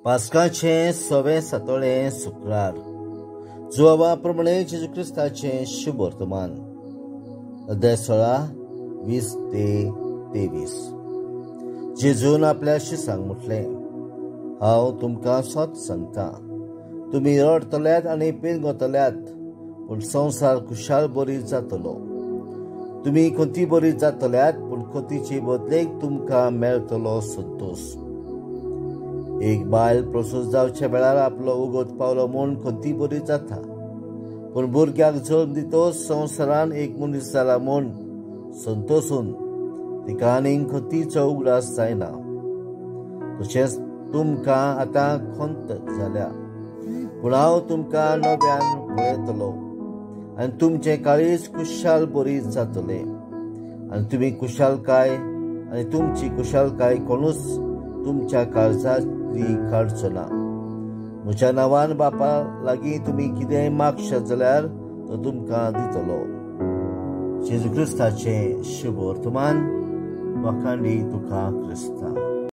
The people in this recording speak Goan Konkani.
पास्काचें सवें सातोळें शुक्रार जुवाबा प्रमाणे जेजू क्रिस्ताचें शुभ वर्तमान अध्याय 16 20 ते 23. जेजून आपल्या शिसांक म्हटलें, हांव तुमकां सत सांगता, तुमी रडटल्यात आनी पेनगतल्यात, पूण संवसार खुशाल बरी जातलो. तुमी खंती बरी जातल्यात, पूण खंतीचे बदलेक तुमकां मेळटलो संतोश. एक बायल प्रसूत जावच्या वेळार आपलो उगत पावलो म्हूण खंती बरी जाता, पूण भुरग्याक जल्म दितोच संवसारान एक मनीस जाला म्हूण संतोसून तिका आनीक खंतीचो उगडास जायना. तशेंच तुमकां आतां खंत जाल्या, पूण हांव तुमकां नव्यान पळयतलो आनी तुमचें काळीज खुशाल बरी जातलें. आनी तुमी खुशालकाय आनी तुमची खुशालकाय कोणूच तुमच्या काळजांतली काडचो ना. म्हज्या नांवान बापा लागीं तुमी कितेंय मागशात जाल्यार तो तुमकां दितलो. जेजू क्रिस्ताचें शुभ वर्तमान. वाखाणी तुका क्रिस्ता.